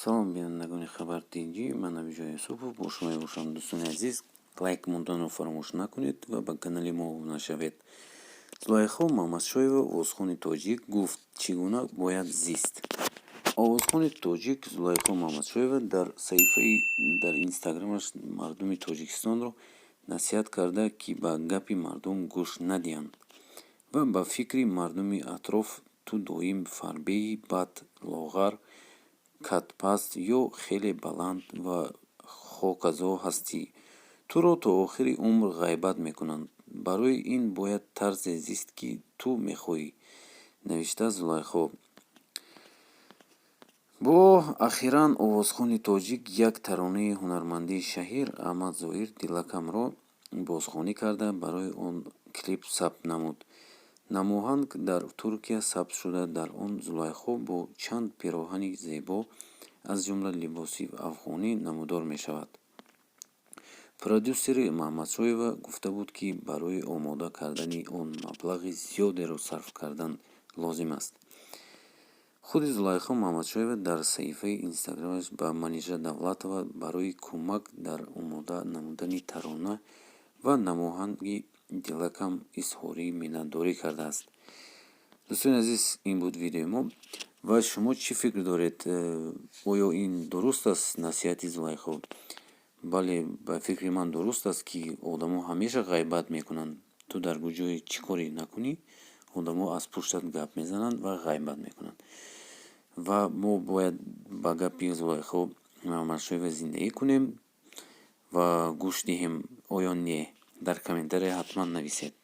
Салом, бинандагони Хабар Тҷ, ман Набиҷон Юсупов бо шумо мебошам. Дӯстони азиз, лайк монданро фаромӯш накунед ва ба канали мо обуна шавед. Зулайхо Мамадшоева, овозхони тоҷик, гуфт, чӣ гуна бояд зист. Овозхони тоҷик Зулайхо Мамадшоева дар саҳифаи дар Инстаграмаш мардуми Тоҷикистонро насиҳат карда, ки ба гапи мардум гӯш надиҳанд ва ба фикри мардуми атроф. Ту доим фарбеҳӣ, бад, лоғар, кадпаст ё хеле баланд ва хоказо ҳастӣ, туро то охири умр ғайбат мекунанд. Барои ин бояд тарзе зист, ки ту мехоҳӣ, навиштааст Зулайхо. Бо ахиран овозхони тоҷик як таронаи ҳунарманди шаҳир Аҳмад Зоҳир «Дилакам»-ро бозхонӣ карда, барои он клип сабт намуд. Намоҳанг дар Туркия сабт шуда, дар он Зулайхо бо чанд пироҳани зебо, аз ҷумла либоси афғонӣ, намудор мешавад. Продюсери Мамадшоева гуфта буд, ки барои омода кардани он маблағи зиёдеро сарф кардан лозим аст. Худи Зулайхо Мамадшоева дар саҳифаи Инстаграмаш ба Манижа Давлатова барои кӯмак дар омода намудани тарона ва намоҳанги «Дилакам» изҳори миннатдорӣ кардааст. Дӯстони азиз, ин буд видеои мо. Ва шумо чӣ фикр доред? Оё ин дуруст аст, насиҳати Зулайхо? Бале, ба фикри ман, дуруст аст, ки одамо ҳамеша ғайбат мекунанд. Ту дар куҷое чӣ коре накунӣ, одамо аз пуштат гап мезананд ва ғайбат мекунанд. Ва мо бояд ба гапи Зулайхо Мамадшоева зиндагӣ кунем ва гӯш диҳем, оё не? Дар комментария ҳатман нависед.